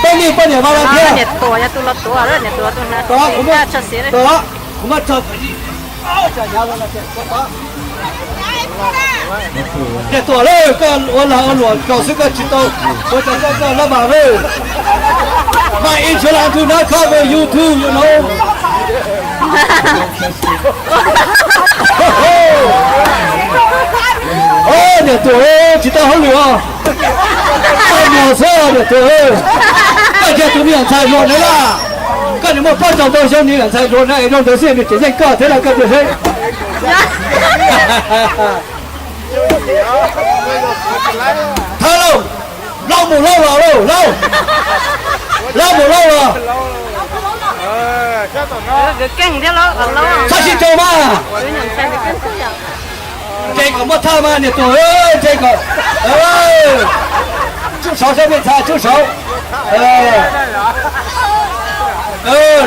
Poj niam, poj niam Vaj Laj thiab. Kuv muab tso, niam tuam lawm, koj ua lag ua luam nkaus xwb koj tsis tau, ua cas koj koj lab mas lawm. Mas ib suav las ntu nab khob ve YouTube you know. Niam tuam, tsis tau hauj lwm os. Tau mos xwb niam tuam. Koj yog tus me nyuam ntxhais hluas na laj. Koj niam muaj plaub caug ntau xyoo niam ntxhais hluas na es rau ntawd xwb nws tseem yeej koj thiab no koj tias seb. Thawb lauj, Lauj mus Lauj los lauj, Lauj. Lauj mus Lauj los. Txhob sib raug mas. Nres kom muaj thawj mas niam tuam, nres kom. Tsub saud saib peb ntxhais tsub saud.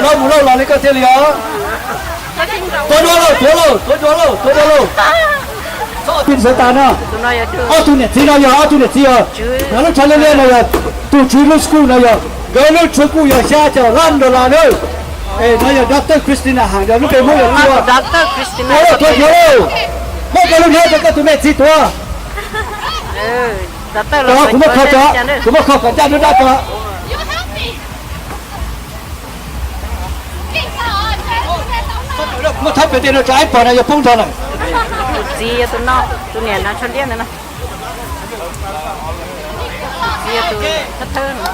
Lauj mus Lauj los li koj thiaj li os. Tuav dua lauj, tuav lauj, tuav dua lauj, tuav dua lauj. Pin xav tas no. Ob tug niam txiv no yog ob tug niam txiv os. Nkawd lub tshav liab liab no yog tus tswv lub school no yog, nkawd lub tshuav kuj yog xya caum lab dollar na. Es no yog Doctor Christina Hang, yog lub npe Hmoob yog Tuav lauj, tuav dua lauj. Muab koj lub hnab rau koj tus me txiv tuav. Kuv muab kho, kuv muab kho kom ncaj nruab nrab ko. Muab thawb pem tej no tso ib pog no yuav poob nrho lawm. Tus txiv yog tus no, tus niam no tsho liab ntawd no. Tus txiv yog tus thawb thawb no.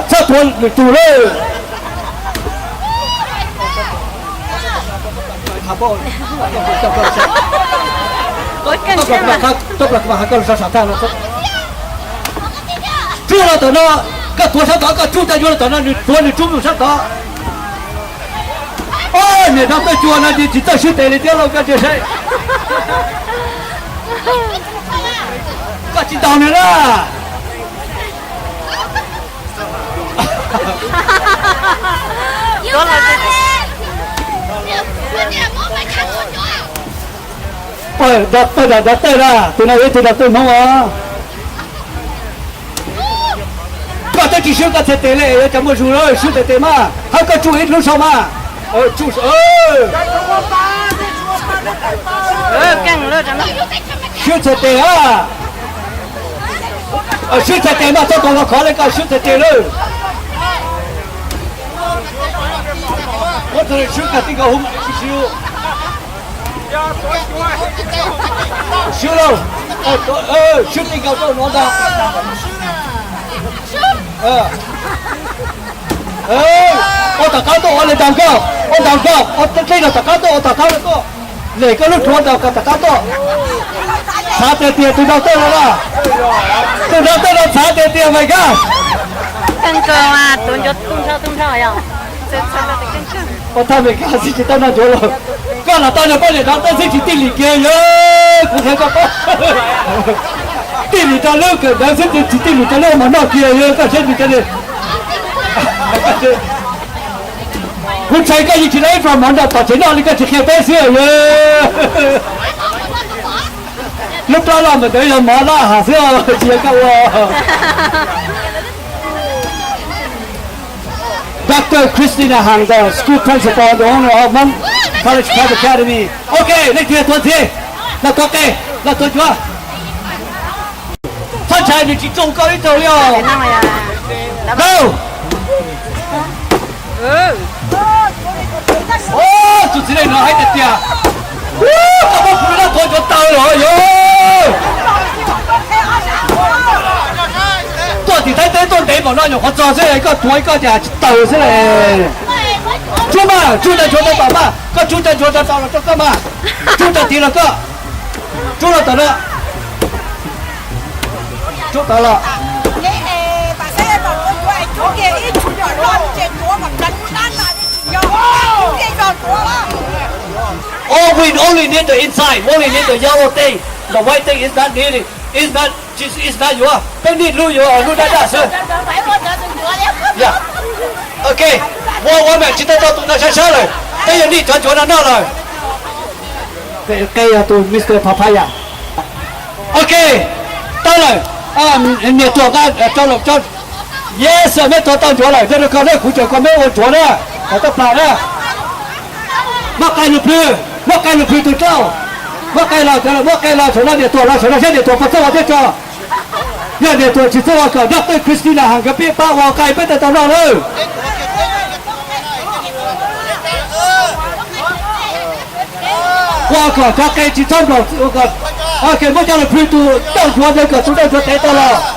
Txhob tuav lwm tus lawm. Tsub los tom no, koj tuav sab tod, koj tsub caj yuav los tom no, nws tuav nws tsub mus sab tod. Niam no txawj cua no tsis txawj swb tes li thiab lauj, koj tsis saib. Koj tsis ntaus nws na. Pawg doctor na, tus no yog ib tug doctor Hmoob os. Koj twb tsis swb koj txhais tes li, yuav cas muaj zug lawm, swb txhais tes mas, hab koj tsuj ib lub sau mas. Swb txhais tes a. Swb txhais tes mas, txhob tua khov khov li, koj swb txhais tes lawm. Muab tus swb kag ti nkaus hu sis swb lauj. Swb ti nkaus rau no ntag. Ua tom qab tuaj, ua le ntaus koj, ua ntaus koj, ua teb los tom qab tuaj, ua tom qab tuaj. Lem koj lub duav ntaus koj tom qab tuaj. Xav tias tias tus ntaus tej no, tus ntaus tej no xav tias tias mas koj. Ua thaj Amelikas xwb tsis tau noj ncuav los. Koj los tau nrog poj niam ntaus tej xwb tsis tij lim kiag yog kuv qhia koj paub. Tij lim rau lub kawm ntawv xwb tsis tij lim rau lub mov noj kiag yog koj saib nws cov li. Kuv ntshai koj yeej tsis lab ib fam mov nrog tom tsev noj li koj tsis qhia peb xwb yog. Lub plab loj ntawd yog mov laj has xwb tsis yog koj ua. Doctor Christina Hang, the school principal, the owner of Hmong College Prep Academy. Ok, leej twg tuav ntxiv, los tuav qe, los tuav cuav. Txhob ntshai, nws tsis tsoo koj ib tug li os. Go! Tus txiv neej no hais tias tias, koj muab kuv lub nab tuav cuav taw los yog. Tuaj tim Thaib teb tuaj ntev npaum no nyuam qhuav txog xwb koj tuav koj cas tsis taw xwb le. Tsub mas, tsub cov ncuav rau tom mas, koj tsub cov ncuav rau tom los rau koj mas. Tsub rau tid los koj. Tsub los tom no. Tsub tod los. All we only need the inside. We only need the yellow thing. The white thing is not needed. Is not, is not yours. Peb need lub yuav lub daj daj xwb. Yeah. Ok. Ua ua mam tsis tau tau tus no sab sab lawm. Peb yuav need cov ncuav no noj lawm. Qe yog tus Mister Papaya. Ok. Tau lawm. Niam tuam nqa rau los tso. Yes, meb tuam tau ncuav lawm, yog li ko nej kuv cawm kom meb ua ncuav na, kom tau plam na. Muab qe lug plhws, muab qe lug plhws tus rauj. Muab qe los, muab qe los saum no, niam tuam los saum no saib niam tuam puas txawj ua thiab tso. Yog niam tuam tsis txawj ua kom doctor Christina hais nkawd peb pab ua qe peb thiaj tau noj nawb. Ua kom cov qe tsis txhob nplaum, ua kom, ok, muab coj los plhws tus dauj ncuav ntawd kom tus dauj ncuav tev tau los.